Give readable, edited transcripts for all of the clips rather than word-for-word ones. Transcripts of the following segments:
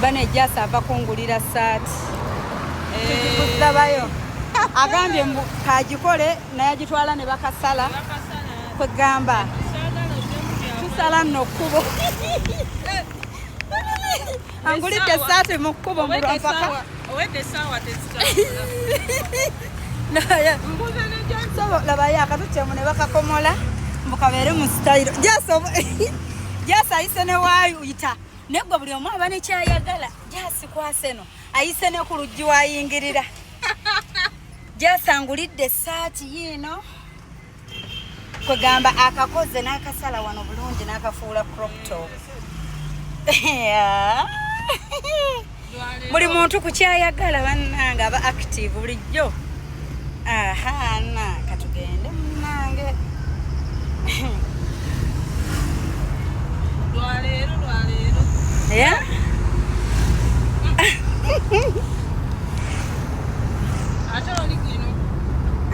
Bane Jasi ava kungulira saati. Tugikuzabayo. Agambye mbu kagikole naye agitwala ne bakasala. Kwegamba tusala nno kkubo. Angulidde essaati mu kkubo mu lwampaka. Owedde essaawa tezitambula. Labayo akatuttemu ne bakakomola mbu kabeere mu sitayiro. Jasi ayise ne waayita naye gwe buli omu aba nekyayagala. Jasi kwaseno ayise ne ku luggi waayingirira. Jasi angulidde essaati yiino kwegamba akakoze n'akasala wano bulungi n'akafuula crop top. Buli muntu ku kyayagala bannange aba active bulijjo. Aha, na katugende munnange. Lwaleero lwaleero. Yeah? Ate oli gino.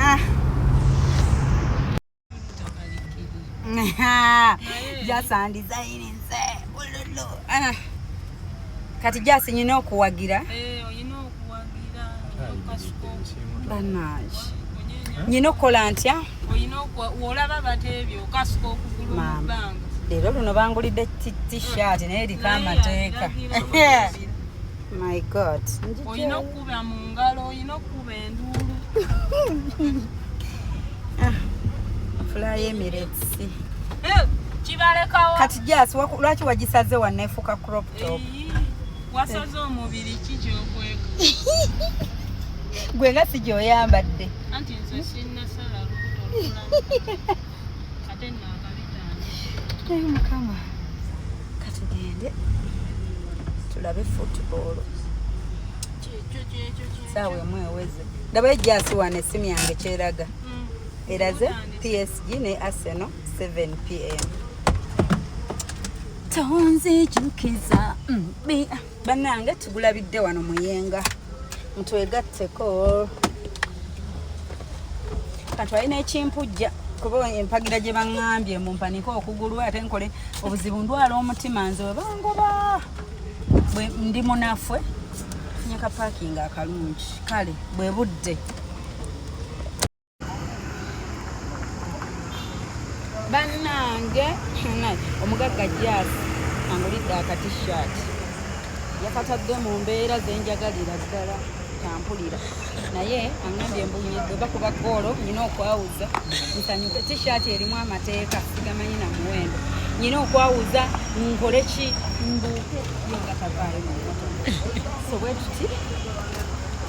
Ah. Jasi andizayininze ululu. Ah. Kati Jasi nyina okuwagira. Eh, oyina okuwagira. Bannange. Nyina okukola ntya? Oyina olaba bateebye okasuka okugulu mu bbanga. Leero luno bangulidde t-shirt naye eriko amateeka. My God. Oyina okukuba mu ngalo, oyina okukuba enduulu. Fly Emirates. Kibalekawa. Kati Jasi lwaki wagisaze waneefuka crop top? Wasaze omubiri ki ky'okweka? Gwe nga si gy'oyambadde. Anti nze sinnasala lubuto lulala. Ate nnaakabitandika. Naye Mukama, katugende tulabe football. Kyekyo kyekyo kyekyo. Saawa emu eweze. Ndabayo Jasi wano essimu yange kyeraga. Eraze PSG ne Arsenal 7 p.m. Tonzijukiza bannange tugulabidde wano Muyenga mutwegatteko. Kati alina ekimpujja kuba empagira gye baŋŋambye mumpanike okugulu ate nkole obuzibu ndwala omutima nze we bangoba bwe ndi munafwe funye ka parking akalungi kale bwe budde. Bannange omugagga Jasi angulidde aka t-shirt yakatadde mu mbeera ze njagalira ddala tampulira naye aŋŋambye mbunyidde bakuba ggoolo nyina okwawuza nsanyuke. T-shirt erimu amateeka sigamanyi na muwendo nyina okwawuza nkole ki mbuuke ye nga tavaayo mu mmotoka. So bwe tuti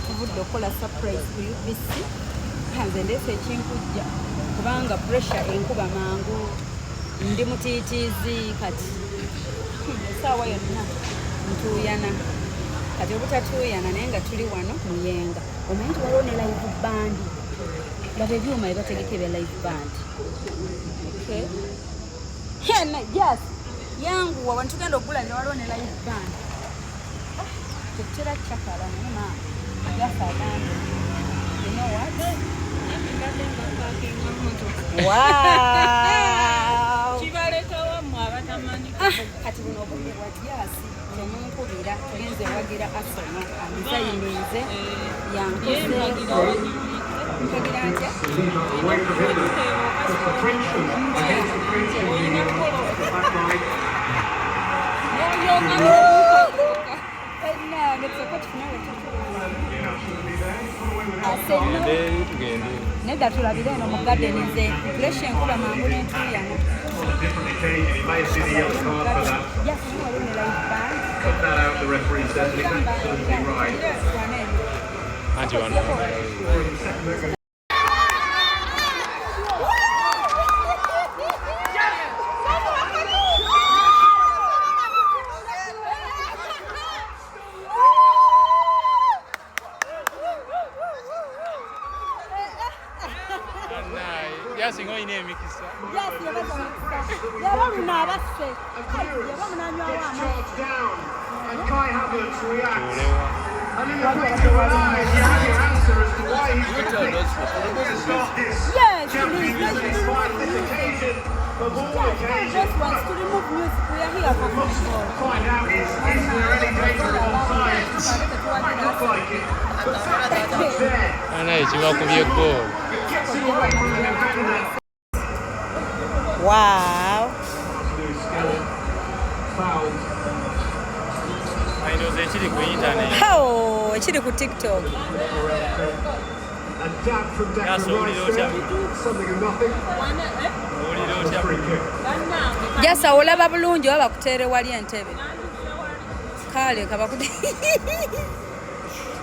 tuvudde okukola surprise ku UBC. Nze ndeese ekimpujja kubanga pressure enkuba mangu ndi mutiitiizi kati essaawa yonna ntuuyana kati obutatuuyana naye nga tuli wano Muyenga omanyi nti waliwo ne live band. Laba ebyuma bye bategeka ebya live band. Okay. Jasi yanguwa wano tugenda okugulabira waliwo ne live band. Tetutera cakala naye maama Jasi agambye you know what? Wow! Kibalekawa mmwe abatamanyi. Kati buno obudde bwa Jasi temunkubira tugenze wagira Arsenal andizayininze yankozeeko mpagira ntya? Bannange tusooke tufune we tutuula. Arsenal nedda tulabire eno mu garden nze pressure enkuba mangu n'entuuyana. On a different occasion, he may have seen a yellow card for that. Jasi waliwo ne live band. Cut that out, the referee says, and he's absolutely right. Anti wano. Jasi ng'olina emikisa. Jasi yabaza omukisa. Leero luno abasse. Yaba munanywawo amazzi. Charged down, and Kai Havertz reacts. Tuulewa. And in the blink of an eye, you have your answer as to why he's been picked to start this Yes, Champions please. League final, this occasion of all Just occasions. wants to remove music. We are here for Must football. find out is there any danger of Anaye kibakubye goolo. Wow. Ndowooza ekiri ku internet. Oh, ekiri ku TikTok. Yasa owulira otya? Owulira otya? Jasa olaba bulungi oba bakuteere wali entebe? Kale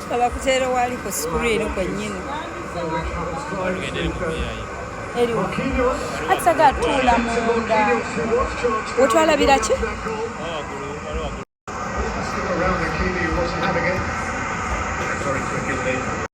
kabakuteere wali ku screen kwennyini. Tugende eri mu VIP. Eriwo. Ati saga tuula munda. Wetwalabira ki?